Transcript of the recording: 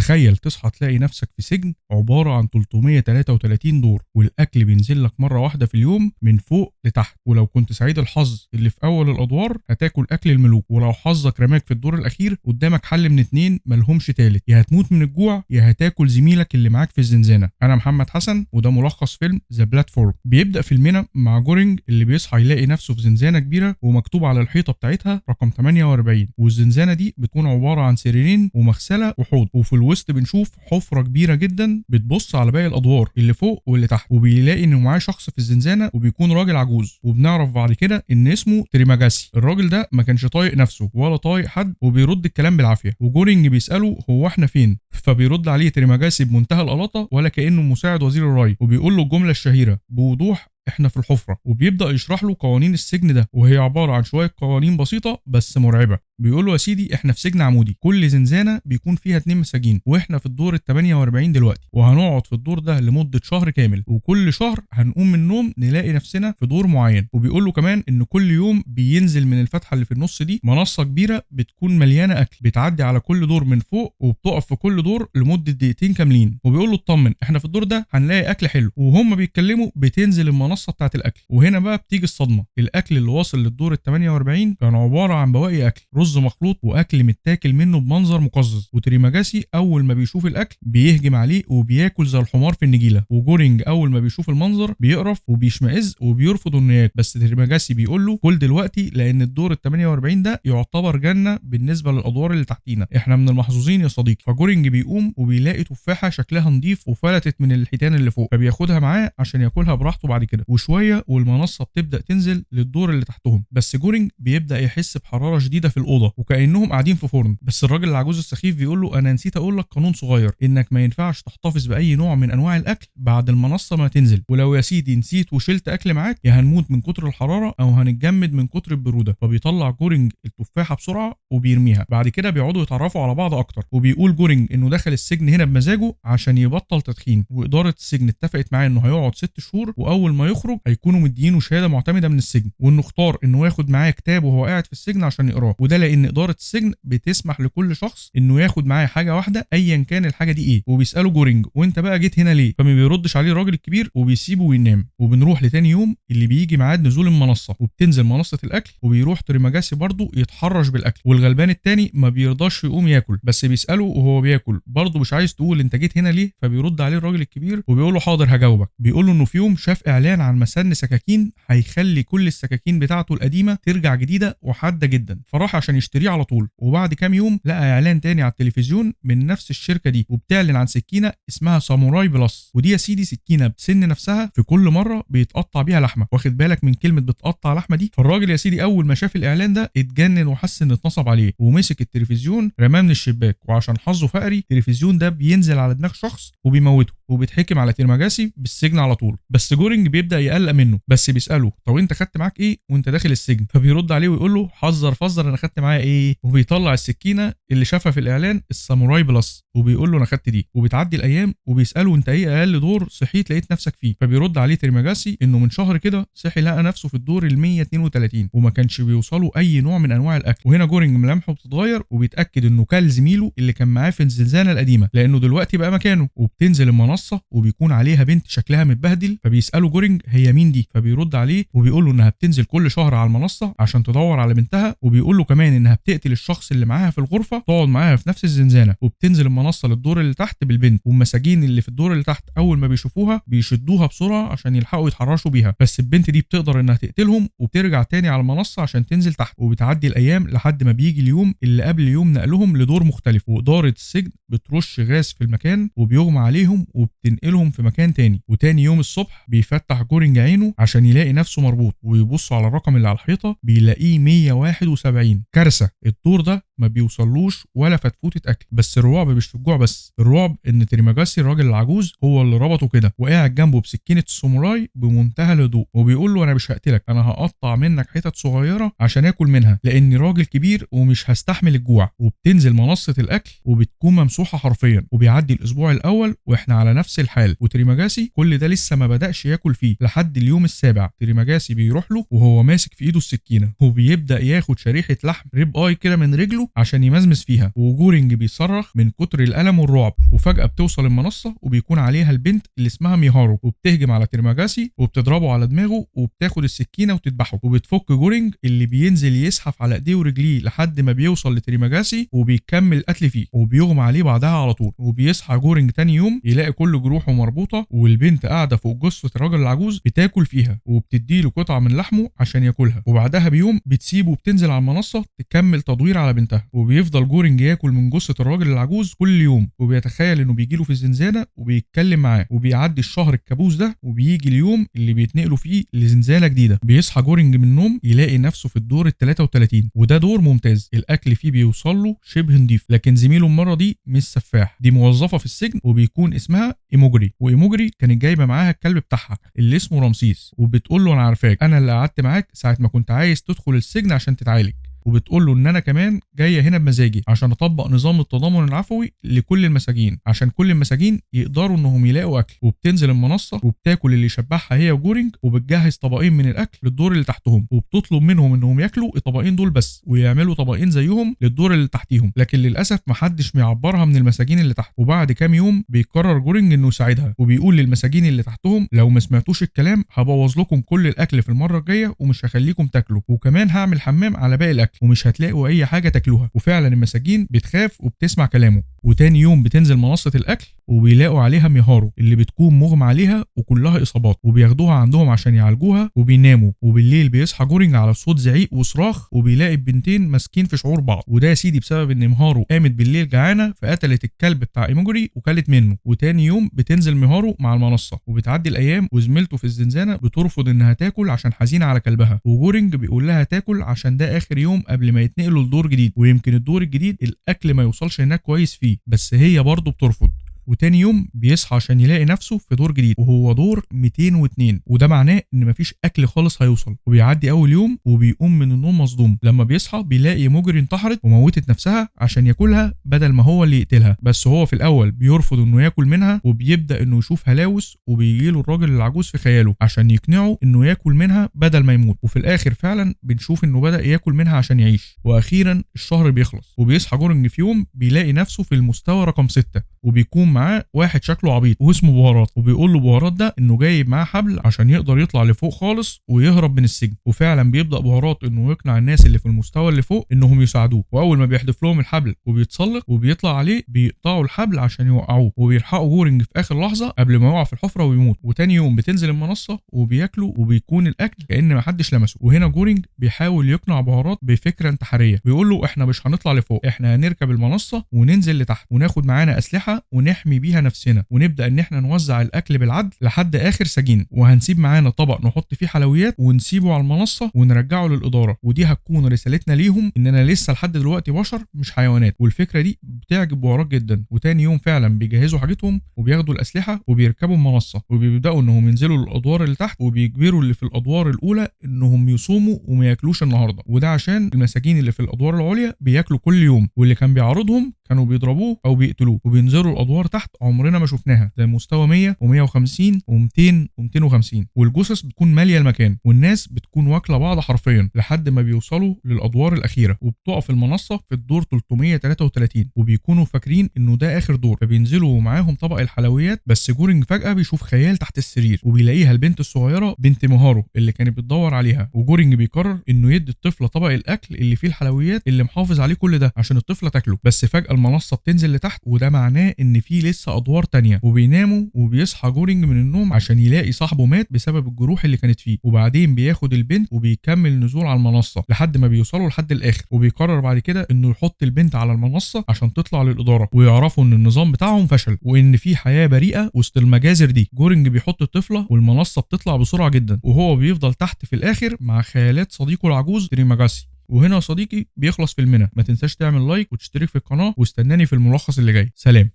تخيل تصحى تلاقي نفسك في سجن عبارة عن 333 دور، والأكل بينزل لك مرة واحدة في اليوم من فوق لتحت، ولو كنت سعيد الحظ اللي في أول الأدوار هتاكل أكل الملوك، ولو حظك رماك في الدور الأخير قدامك حل من اتنين ملهمش تالت، يا هتموت من الجوع يا هتاكل زميلك اللي معاك في الزنزانة. أنا محمد حسن وده ملخص فيلم The Platform. بيبدأ فيلمنا مع جورينج اللي بيصحى يلاقي نفسه في زنزانة كبيرة ومكتوب على الحيطة بتاعتها رقم 48، والزنزانة دي بتكون عبارة عن سريرين ومغسلة وحوض، وفي الوسط بنشوف حفرة كبيرة جدا بتبص على باقي الأدوار اللي فوق واللي تحت، وبيلاقي إنه معاه شخص في الزنزانة وبيكون راجل عجوز، وبنعرف بعد كده إن اسمه تريماجاسي. الراجل ده ما كانش طايق نفسه ولا طايق حد وبيرد الكلام بالعافية، وجورينج بيسأله هو احنا فين؟ فبيرد عليه تريماجاسي بمنتهى القلاطة ولا كأنه مساعد وزير الري، وبيقول له الجملة الشهيرة بوضوح احنا في الحفرة، وبيبدأ يشرح له قوانين السجن ده، وهي عبارة عن شوية قوانين بسيطة بس مرعبة. بيقول له يا سيدي احنا في سجن عمودي، كل زنزانة بيكون فيها 2 مساجين، واحنا في الدور ال 48 دلوقتي، وهنقعد في الدور ده لمدة شهر كامل، وكل شهر هنقوم من النوم نلاقي نفسنا في دور معين. وبيقول له كمان ان كل يوم بينزل من الفتحة اللي في النص دي منصة كبيرة بتكون مليانة اكل، بتعدي على كل دور من فوق وبتقف في كل دور لمدة دقيقتين كاملين. وبيقول له اطمن احنا في الدور ده هنلاقي اكل حلو. وهم بيتكلموا بتنزل المنصة بتاعت الاكل، وهنا بقى بتيجي الصدمة. الاكل اللي واصل للدور ال 48 كان عبارة عن بواقي اكل، رز مخلوط واكل متاكل منه بمنظر مقزز. وتريماجاسي اول ما بيشوف الاكل بيهجم عليه وبياكل زي الحمار في النجيله، وجورينج اول ما بيشوف المنظر بيقرف وبيشمئز وبيرفض انه ياكل، بس تريماجاسي بيقول له كل دلوقتي لان الدور ال 48 ده يعتبر جنة بالنسبة للادوار اللي تحتينا، احنا من المحظوظين يا صديقي. فجورينج بيقوم وبيلاقي تفاحة شكلها نظيف وفلتت من الحيتان اللي فوق، فبياخدها معاه عشان ياكلها براحته بعد كده. وشوية والمنصه بتبدا تنزل للدور اللي تحتهم، بس جورينج بيبدا يحس بحرارة شديدة في الاوضة وكانهم قاعدين في فرن. بس الراجل العجوز السخيف بيقول له انا نسيت اقول لك قانون صغير، انك ما ينفعش تحتفظ باي نوع من انواع الاكل بعد المنصة ما تنزل، ولو يا سيدي نسيت وشلت اكل معاك يا هنموت من كتر الحرارة او هنتجمد من كتر البرودة. فبيطلع جورينج التفاحة بسرعة وبيرميها. بعد كده بيقعدوا يتعرفوا على بعض اكتر، وبيقول جورينج انه دخل السجن هنا بمزاجه عشان يبطل تدخين، واداره السجن اتفقت معاه انه هيقعد 6 شهور واول ما يخرج هيكونوا مدينة شهادة معتمدة من السجن، وانه اختار انه ياخد معاه كتاب وهو قاعد في السجن عشان يقراه، وده لان ادارة السجن بتسمح لكل شخص انه ياخد معاه حاجة واحدة ايا كان الحاجة دي ايه. وبيساله جورينج وانت بقى جيت هنا ليه؟ فما بيردش عليه الراجل الكبير وبيسيبه وينام. وبنروح لتاني يوم اللي بيجي ميعاد نزول المنصة، وبتنزل منصة الاكل، وبيروح تريماجاسي برضه يتحرش بالاكل، والغلبان التاني ما بيرضاش يقوم ياكل، بس بيساله وهو بياكل برضه مش عايز تقول انت جيت هنا ليه؟ فبيرد عليه الراجل الكبير وبيقول له حاضر هجاوبك. بيقول له انه في يوم شاف اعلان عن مسن سكاكين هيخلي كل السكاكين بتاعته القديمة ترجع جديدة وحاده جدا، فراح عشان يشتريه على طول. وبعد كام يوم لقى اعلان تاني على التلفزيون من نفس الشركة دي، وبتعلن عن سكينة اسمها ساموراي Plus، ودي يا سيدي سكينة بسن نفسها في كل مرة بيتقطع بيها لحمه، واخد بالك من كلمة بتقطع لحمه دي؟ فالراجل يا سيدي اول ما شاف الاعلان ده اتجنن وحس ان اتنصب عليه، ومسك التلفزيون رماه من الشباك، وعشان حظه فقري التلفزيون ده بينزل على دماغ شخص وبيموته، وبيتحكم على تريماجاسي بالسجن على طول. بس جورينج بيبدا يقلق منه، بس بيساله طب انت خدت معاك ايه وانت داخل السجن؟ فبيرد عليه ويقول له حذر فزر انا خدت معايا ايه، وبيطلع السكينة اللي شافها في الاعلان الساموراي Plus وبيقول له انا خدت دي. وبتعدي الايام وبيساله انت ايه اقل دور صحيت لقيت نفسك فيه؟ فبيرد عليه تريماجاسي انه من شهر كده صحي لقى نفسه في الدور ال 132 وما كانش بيوصله اي نوع من انواع الاكل. وهنا جورينج ملامحه بتتغير وبيتاكد انه كل زميله اللي كان معاه في الزنزانة القديمة لانه دلوقتي بقى مكانه. وبتنزل المنصة وبيكون عليها بنت شكلها متبهدل، فبيساله جورينج هي مين دي؟ فبيرد عليه وبيقول له انها بتنزل كل شهر على المنصة عشان تدور على بنتها، وبيقول له كمان انها بتقتل الشخص اللي معاها في الغرفة تقعد معاها في نفس الزنزانة. وبتنزل المنصة للدور اللي تحت بالبنت، والمساجين اللي في الدور اللي تحت اول ما بيشوفوها بيشدوها بسرعة عشان يلحقوا يتحرشوا بيها، بس البنت دي بتقدر انها تقتلهم وبترجع تاني على المنصة عشان تنزل تحت. وبتعدي الايام لحد ما بيجي اليوم اللي قبل يوم نقلهم لدور مختلف، واداره السجن بترش غاز في المكان وبيغمى عليهم وبتنقلهم في مكان تاني. وتاني يوم الصبح بيفتح جورينج عينه عشان يلاقي نفسه مربوط، ويبص على الرقم اللي على الحيطة بيلاقيه 171. كارثة، الدور ده ما بيوصلوش ولا فتفوته اكل. بس الرعب مش في الجوع بس، الرعب ان تريماجاسي الراجل العجوز هو اللي ربطه كده وقاعد جنبه بسكينة الساموراي بمنتهى الهدوء، وبيقول له انا مش هقتلك، انا هقطع منك حتت صغيرة عشان اكل منها لاني راجل كبير ومش هستحمل الجوع. وبتنزل منصة الاكل وبتكون ممسوحة حرفيا. وبيعدي الاسبوع الاول واحنا على نفس الحال، وتريماجاسي كل ده لسه ما بداش ياكل فيه لحد اليوم السابع. تريماجاسي بيروح له وهو ماسك في ايده السكينة، وبيبدا ياخد شريحة لحم rib eye كده من رجله ايده عشان يمزمز فيها، وجورينج بيصرخ من كتر الالم والرعب. وفجاة بتوصل المنصة وبيكون عليها البنت اللي اسمها ميهارو، وبتهجم على تريماجاسي وبتضربه على دماغه وبتاخد السكينة وتذبحه، وبتفك جورينج اللي بينزل يزحف على ايديه ورجليه لحد ما بيوصل لتريماجاسي وبيكمل قتل فيه وبيغمى عليه بعدها على طول. وبيصحى جورينج تاني يوم يلاقي كل جروحه مربوطة والبنت قاعدة فوق جثة الراجل العجوز بتاكل فيها وبتديله قطعه من لحمه عشان ياكلها. وبعدها بيوم بتسيبه وبتنزل على المنصة تكمل تدوير على بنتها. وبيفضل جورينج ياكل من جثة الراجل العجوز كل يوم، وبيتخيل انه بيجيله في الزنزانة وبيتكلم معاه، وبيعدي الشهر الكابوس ده وبيجي اليوم اللي بيتنقلوا فيه لزنزانه جديدة. بيصحى جورينج من النوم يلاقي نفسه في الدور ال 33، وده دور ممتاز الاكل فيه بيوصل له شبه نضيف، لكن زميله المرة دي مش سفاح، دي موظفة في السجن وبيكون اسمها ايموجري. وايموجري كانت جايبه معاها الكلب بتاعها اللي اسمه رمسيس، وبتقول له انا عارفاك، انا اللي قعدت معاك ساعة ما كنت عايز تدخل السجن عشان تتعالج، وبتقول له ان انا كمان جاية هنا بمزاجي عشان اطبق نظام التضامن العفوي لكل المساجين عشان كل المساجين يقدروا انهم يلاقوا اكل. وبتنزل المنصة وبتاكل اللي شبعها هي وجورينج، وبتجهز طبقين من الاكل للدور اللي تحتهم، وبتطلب منهم انهم ياكلوا الطبقين دول بس ويعملوا طبقين زيهم للدور اللي تحتيهم، لكن للاسف محدش بيعبرها من المساجين اللي تحت. وبعد كام يوم بيقرر جورينج انه يساعدها وبيقول للمساجين اللي تحتهم لو ما سمعتوش الكلام هبوظ لكم كل الاكل في المرة الجاية ومش هخليكم تاكلوا، وكمان هعمل حمام على باقي الاكل ومش هتلاقوا اي حاجة تاكلوها. وفعلا المساجين بتخاف وبتسمع كلامه. وتاني يوم بتنزل منصة الاكل وبيلاقوا عليها ميهارو اللي بتكون مغمى عليها وكلها اصابات، وبياخدوها عندهم عشان يعالجوها وبيناموا. وبالليل بيصحى جورينج على صوت زعيق وصراخ وبيلاقي البنتين ماسكين في شعور بعض، وده يا سيدي بسبب ان ميهارو قامت بالليل جعانة فقتلت الكلب بتاع ايموجري وكلت منه. وتاني يوم بتنزل ميهارو مع المنصة، وبتعدي الايام وزميلته في الزنزانة بترفض انها تاكل عشان حزينة على كلبها، وجورينج بيقول لها تاكل عشان ده اخر يوم قبل ما يتنقلوا لدور جديد، ويمكن الدور الجديد الاكل ما يوصلش هناك كويس فيه، بس هي برضه بترفض. وتاني يوم بيصحى عشان يلاقي نفسه في دور جديد وهو دور 202، وده معناه ان مفيش اكل خالص هيوصل. وبيعدي اول يوم وبيقوم من النوم مصدوم، لما بيصحى بيلاقي مجري انتحرت وموتت نفسها عشان ياكلها بدل ما هو اللي يقتلها، بس هو في الاول بيرفض انه ياكل منها وبيبدا انه يشوف هلاوس، وبيجيله الراجل العجوز في خياله عشان يقنعه انه ياكل منها بدل ما يموت. وفي الاخر فعلا بنشوف انه بدا ياكل منها عشان يعيش. واخيرا الشهر بيخلص وبيصحى جورنج في يوم بيلاقي نفسه في المستوى رقم 6، وبيكون معاه واحد شكله عبيط واسمه بهارات، وبيقول له بهارات ده انه جايب معاه حبل عشان يقدر يطلع لفوق خالص ويهرب من السجن. وفعلا بيبدا بهارات انه يقنع الناس اللي في المستوى اللي فوق انهم يساعدوه، واول ما بيحدف لهم الحبل وبيتسلق وبيطلع عليه بيقطعوا الحبل عشان يوقعوه، وبيلحقوا جورنج في اخر لحظة قبل ما يقع في الحفرة ويموت. وتاني يوم بتنزل المنصة وبياكلوا وبيكون الاكل كأن ما حدش لمسه. وهنا جورنج بيحاول يقنع بهارات بفكره انتحارية، بيقول له احنا مش هنطلع لفوق، احنا هنركب المنصة وننزل لتحت وناخد معانا اسلحة ونحمي بيها نفسنا، ونبدا ان احنا نوزع الاكل بالعدل لحد اخر سجين، وهنسيب معانا طبق نحط فيه حلويات ونسيبه على المنصة ونرجعه للادارة، ودي هتكون رسالتنا ليهم اننا لسه لحد دلوقتي بشر مش حيوانات. والفكرة دي بتعجب بهارات جدا. وتاني يوم فعلا بيجهزوا حاجتهم وبياخدوا الاسلحة وبيركبوا المنصة وبيبداوا انهم ينزلوا للادوار اللي تحت، وبيجبروا اللي في الادوار الاولى انهم يصوموا وما ياكلوش النهارده، وده عشان المساجين اللي في الادوار العليا بياكلوا كل يوم، واللي كان بيعارضهم كانوا بيضربوه او بيقتلوه. وبينزلوا الادوار تحت عمرنا ما شفناها زي مستوى 100 و150 و200 و250، والجثث بتكون ماليه المكان والناس بتكون واكله بعض حرفيا لحد ما بيوصلوا للادوار الاخيرة، وبتقف المنصة في الدور 333، وبيكونوا فاكرين انه ده اخر دور، فبينزلوا معاهم طبق الحلويات. بس جورنج فجاة بيشوف خيال تحت السرير وبيلاقيها البنت الصغيرة بنت مهارو اللي كانت بتدور عليها، وجورنج بيقرر انه يدي الطفلة طبق الاكل اللي فيه الحلويات اللي محافظ عليه كل ده عشان الطفلة تاكله. بس فجاة المنصة بتنزل لتحت، وده معناه ان في لسه ادوار تانية، وبيناموا. وبيصحى جورنج من النوم عشان يلاقي صاحبه مات بسبب الجروح اللي كانت فيه، وبعدين بياخد البنت وبيكمل نزول على المنصة لحد ما بيوصلوا لحد الاخر، وبيقرر بعد كده انه يحط البنت على المنصة عشان تطلع للادارة ويعرفوا ان النظام بتاعهم فشل وان في حياة بريئة وسط المجازر دي. جورنج بيحط الطفلة والمنصه بتطلع بسرعة جدا، وهو بيفضل تحت في الاخر مع خيالات صديقه العجوز تريماجاسي. وهنا يا صديقي بيخلص فيلمنا. ما تنساش تعمل like وتشترك في القناة، واستناني في الملخص اللي جاي. سلام.